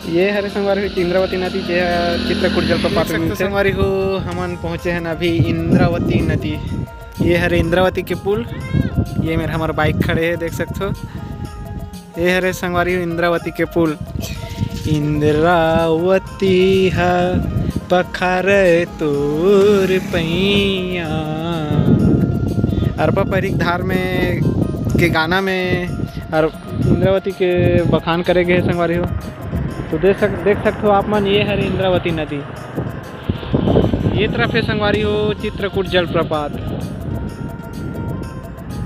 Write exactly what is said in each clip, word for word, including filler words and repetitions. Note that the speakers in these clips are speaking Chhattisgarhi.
ये हरे संगवारी हो इंद्रावती नदी, जे ह चित्रकूट जलप्रपात में मिलथे। संगवारी हो, हमन पहुँचे हन अभी इंद्रावती नदी। ये हरे इंद्रावती के पुल, ये मेर हमर बाइक खड़े हे, देख सकथो। ये हरे संगवारी हो इंद्रावती के पुल। इंद्रावती ह पखारे तोर पैया। अरपा परी के धार में के गाना में अर इंद्रावती के बखान करे गे हे संगवारी हो। तो देख सक-, देख सकथो आप मन, ये हरे इंद्रावती नदी। ये तरफ हे संगवारी हो चित्रकूट जलप्रपात।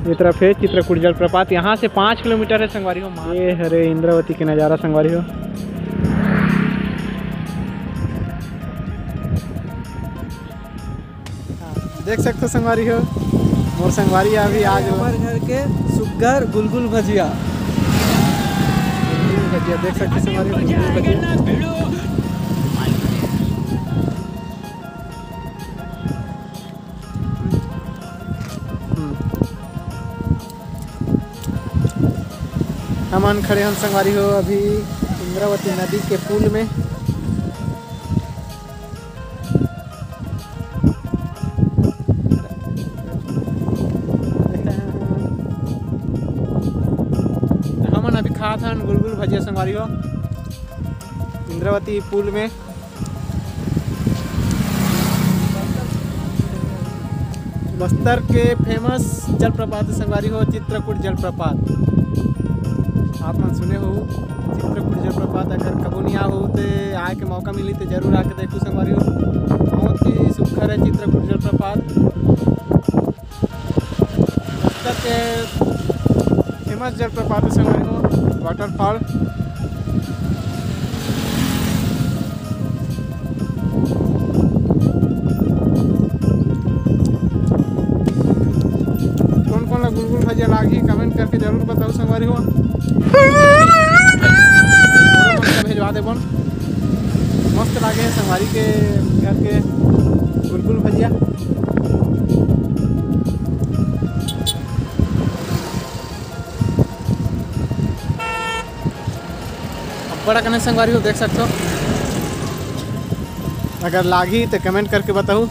ये तरफ हे चित्रकूट जलप्रपात, यहाँ से पाँच किलोमीटर हे संगवारी हो। ये हरे इंद्रावती के नज़ारा संगवारी हो। देख सकथो संगवारी हो, मोर संगवारी अभी आज हमर घर के सुग्घर गुलगुल भजिया। गुलगुल भजिया देख सकथो संगवारी हो, गुलगुल भजिया। हम्म। हमन खड़े हन संगवारी हो अभी इंद्रावती नदी के पुल में। हमन अभी खात हन गुलगुल भजिया संगवारी हो इंद्रावती पुल में। बस्तर के famous जलप्रपात संगवारी हो, चित्रकूट जलप्रपात। आप मन सुने हो चित्रकूट जलप्रपात, अगर कभू नहीं आ हो तो आए के मौका मिली तो जरूर आके देखो संगवारी हो, बहुत ही सुघर है चित्रकूट जलप्रपात। बस्तर के famous जलप्रपात संगवारी हो, waterfall। कोन कोन ला गुलगुल भजिया लागही, comment करके जरूर बताओ संगवारी हो। भेजवा देबो। मस्त लागे हे संगवारी के घर के गुलगुल भजिया। अब्बड़ अकन संगवारी हो देख सकथो, अगर लागही तो comment करके बताओ।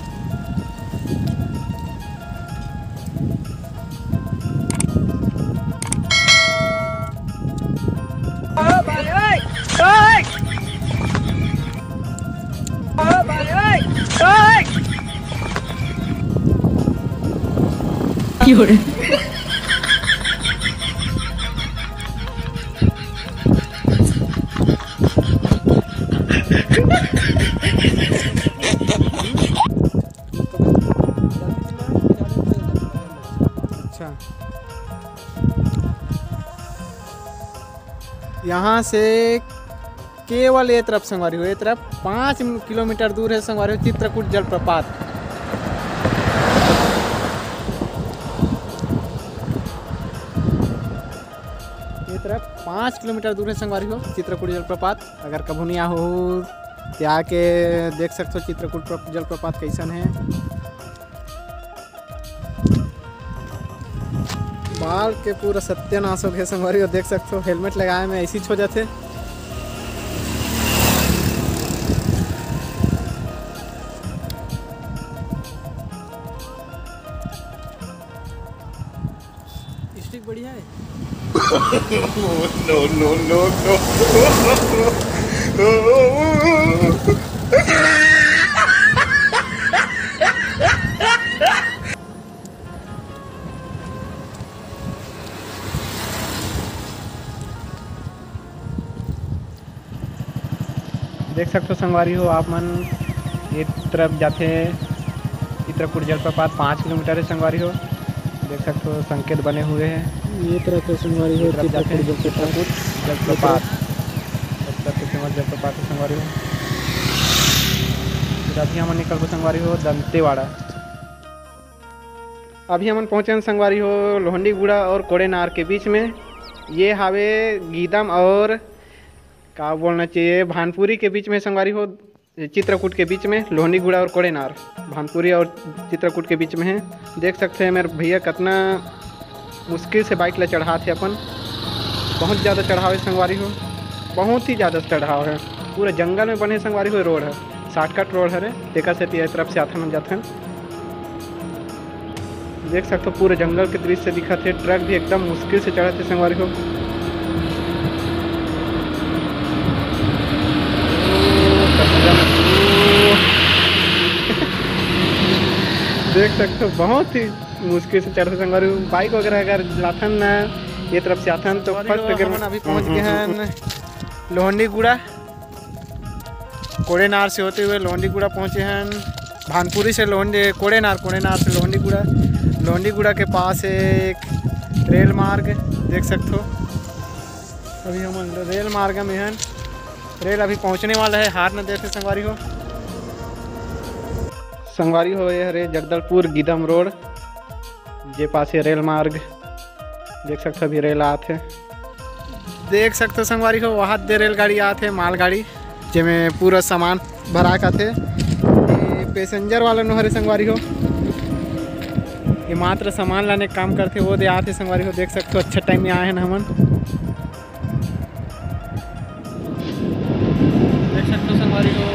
अच्छा, यहाँ से केवल ये तरफ संगवारी हो, ये तरफ पाँच किलोमीटर दूर है संगवारी हो, चित्रकूट जलप्रपात। ये तरफ पाँच किलोमीटर दूर है संगवारी हो, चित्रकूट जलप्रपात। अगर कभू नहीं आहो तो आके देख सकते हो चित्रकूट प्र-, जलप्रपात कैसन है। बाल के पूरा सत्यानाश हो गए संगवारी हो, देख सकते हो helmet लगाए में ऐसी हो जाते। Stick बढ़िया है। No, no, no, no। देख सकते हो संगवारी हो आप मन, ये तरफ जाते चित्रकूट जलप्रपात पाँच किलोमीटर है संगवारी हो। देख सकते हो संकेत बने हुए हैं। ये तरफ है संगवारी हो, ये तरफ जाते हैं चित्रकूट जलप्रपात। चित्रकूट जलप्रपात, सबसे famous जलप्रपात है संगवारी हो। फिर अभी हमन निकलबो संगवारी हो दंतेवाड़ा। अभी हमन पहुँचे हन संगवारी हो लोहंडीगुड़ा और कोड़ेनार के बीच में। ये हावे गीदम और का बोलना चाहिए, भानपुरी के बीच में संगवारी हो, चित्रकूट के बीच में लोहंडीगुड़ा और कोड़ेनार, भानपुरी और चित्रकूट के बीच में है। देख सकते हैं मेरे भैया कितना मुश्किल से बाइक ला चढ़ात हे अपन। बहुत ज़्यादा चढ़ाव है संगवारी हो, बहुत ही ज़्यादा चढ़ाव है। पूरा जंगल में बने संगवारी हो रोड है, शॉर्टकट रोड हरे, तेकर सेती ए तरफ से आथन जाथन। देख सकथो पूरा जंगल के दृश्य दिखत हे। ट्रक भी एकदम मुश्किल से चढ़त हे संगवारी हो। देख सकथो बहुत ही मुश्किल से चढ़त हे संगवारी हो। बाइक वगैरह अगर लाथन ना ये तरफ से आथन तो संगवारी हो, फर्स्ट गियर में हमन अभी पहुंच गए हैं लोहंडीगुड़ा। कोड़ेनार से होते हुए लोहंडीगुड़ा पहुँचे हैं। भानपुरी से लोहंडी, कोड़ेनार, कोड़ेनार से लोहंडीगुड़ा। लोहंडीगुड़ा के पास एक रेल मार्ग देख सकथो। अभी हम रेल मार्ग में हैं। रेल अभी पहुँचने वाला है, हार न देते संगवारी हो। संगवारी हो, ये हरे जगदलपुर गीदम रोड, जे पास ये रेल मार्ग देख सकथो, अभी रेल आत हे। देख सकथो संगवारी हो, वहाँ दे रेलगाड़ी आत हे, मालगाड़ी, जेमे पूरा सामान भरा के आथे। ये पैसेंजर वाला नो हरे संगवारी हो, ये मात्र सामान लाने के काम करथे। वो दे आत हे संगवारी हो, देख सकथो, अच्छा टाइम में आए हैं हमन। देख सकथो संगवारी हो।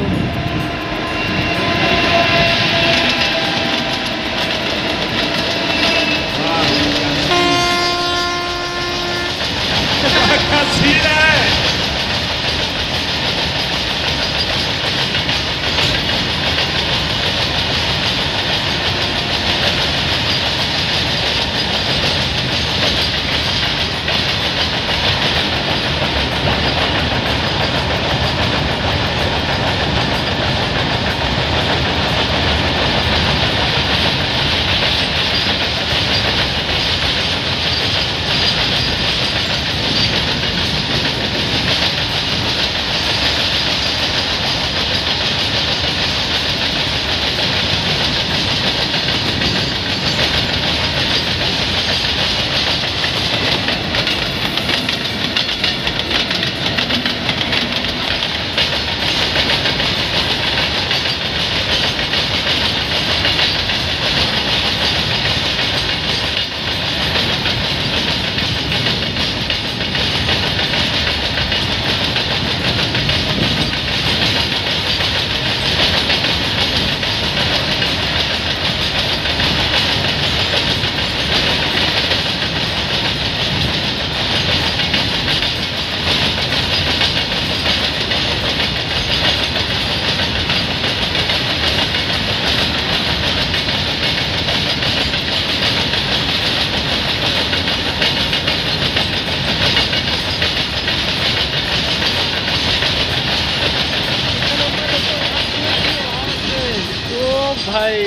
ओ भाई।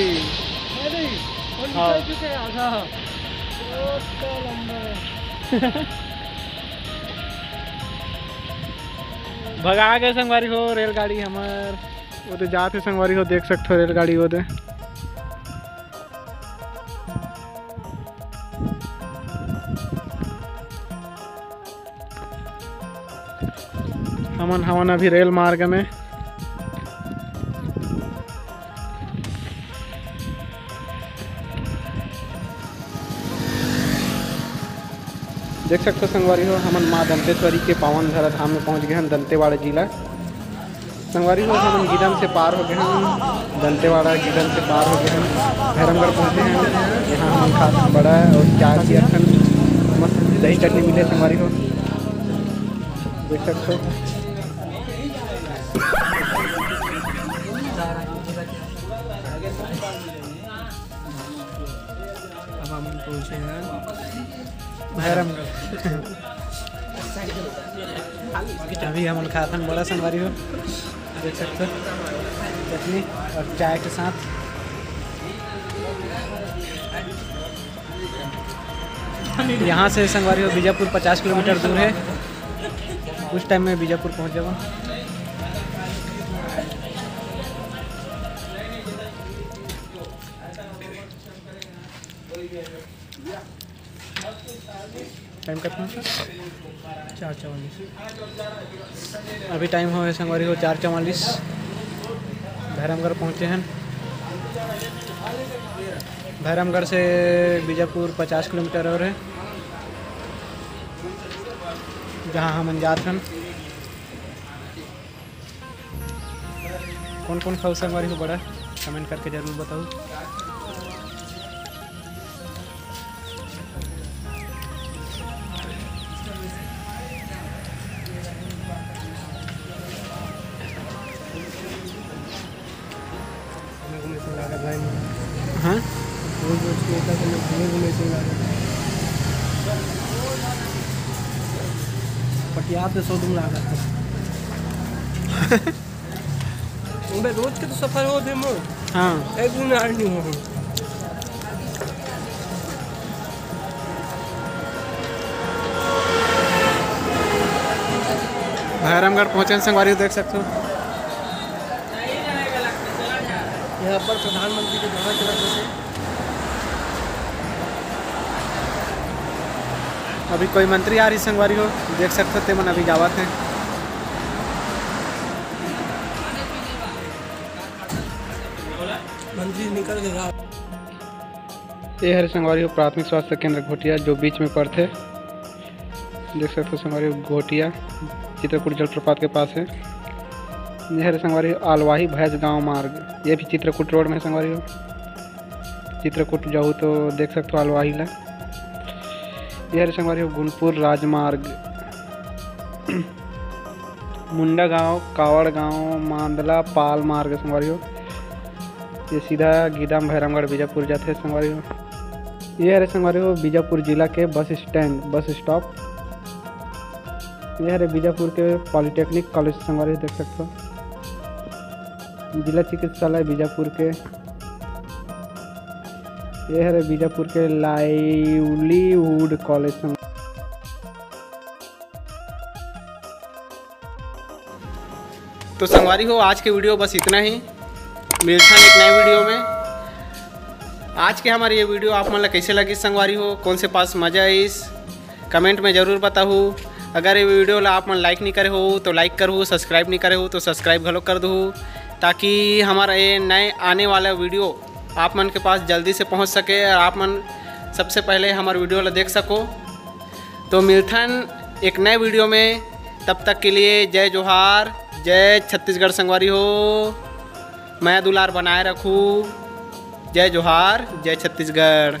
हाँ। भगा गे संगवारी हो रेलगाड़ी हमर। वो दे जात हे संगवारी हो, देख सकथो रेलगाड़ी वो दे। हमन हवन अभी रेल मार्ग में। देख सकथो संगवारी हो, हमन माँ दंतेश्वरी के पावन धरा धाम में पहुँच गए हन, दंतेवाड़ा जिला। संगवारी हो, हमन गीदम से पार हो गए हन, दंतेवाड़ा गीदम से पार हो गए हन, भैरमगढ़ पहुँचे हन। यहाँ हमन खास बड़ा और चाय पिया हन, मस्त दही चटनी मिले संगवारी हो, देख सकथो। अब हमन पहुँचे हन भैरमगढ़। अभी हमन खाथन बड़ा संगवारी हो, देख सकथो चटनी और चाय के साथ। यहाँ से संगवारी हो बीजापुर पचास किलोमीटर दूर है। कुछ टाइम में बीजापुर पहुँच जाबो। टाइम कितना? चार चवालीस। अभी टाइम हो गए संगवारी हो चार चवालीस। भैरमगढ़ पहुँचे हैं। भैरमगढ़ से बीजापुर पचास किलोमीटर और है, जहाँ हमन जात हन। कौन कौन खाऊ संगवारी हो बड़ा, कमेंट करके जरूर बताओ। हाँ? रोज रोज के इतना समय घूमे घूमे से लागत। पटियाला से सौ दूर लागत। अबे रोज के तो सफर होत हे मोर। हाँ। एक दिन आए नहीं हो। भैरमगढ़ पहुँचे संगवारी हो, देख सकते हो। यहाँ पर प्रधानमंत्री के दौरा चलत हे। अभी कोई मंत्री आ रही संगवारी हो, देख सकते हो, तेमन अभी जावत हे। मंत्री निकल के गा- ये हरे संगवारी हो प्राथमिक स्वास्थ्य केंद्र घोटिया, जो बीच में पड़थे। देख सकते हो संगवारी हो, घोटिया चित्रकूट जलप्रपात के पास हे। ये हरे संगवारी हो आलवाही भैंस गांव मार्ग, ये भी चित्रकूट रोड में हे संगवारी हो। चित्रकूट जाहू तो देख सकते हो आलवाही ला। ये हरे संगवारी हो गुनपुर राजमार्ग, मुंडा गांव, कावड़ गांव, मांदला, पाल मार्ग संगवारी हो। ये सीधा गीदम भैरमगढ़ बीजापुर जाथे संगवारी हो। ये हरे संगवारी हो बीजापुर जिला के बस स्टैंड, बस स्टॉप। ये हरे बीजापुर के पॉलिटेक्निक कॉलेज संगवारी हो, देख सकते हो। जिला चिकित्सालय बीजापुर के, ये हरे बीजापुर के लाइवलीहुड कॉलेज संग- तो संगवारी हो, आज के वीडियो बस इतना ही। मिलथन एक नए वीडियो में। आज के हमारे ये वीडियो आप मन ला कैसे लगिस संगवारी हो, कौन से पास मजा आइस, कमेंट में जरूर बताहू। अगर ये वीडियो ला आप मन लाइक नहीं करे हो तो लाइक करहू, सब्सक्राइब नहीं करे हो तो सब्सक्राइब घलो कर दहू, ताकि हमारा ये नए आने वाला वीडियो आप मन के पास जल्दी से पहुंच सके और आप मन सबसे पहले हमारे वीडियो ला देख सको। तो मिलथन एक नए वीडियो में, तब तक के लिए जय जोहार, जय छत्तीसगढ़ संगवारी हो, मया दुलार बनाए रखू। जय जोहार, जय छत्तीसगढ़।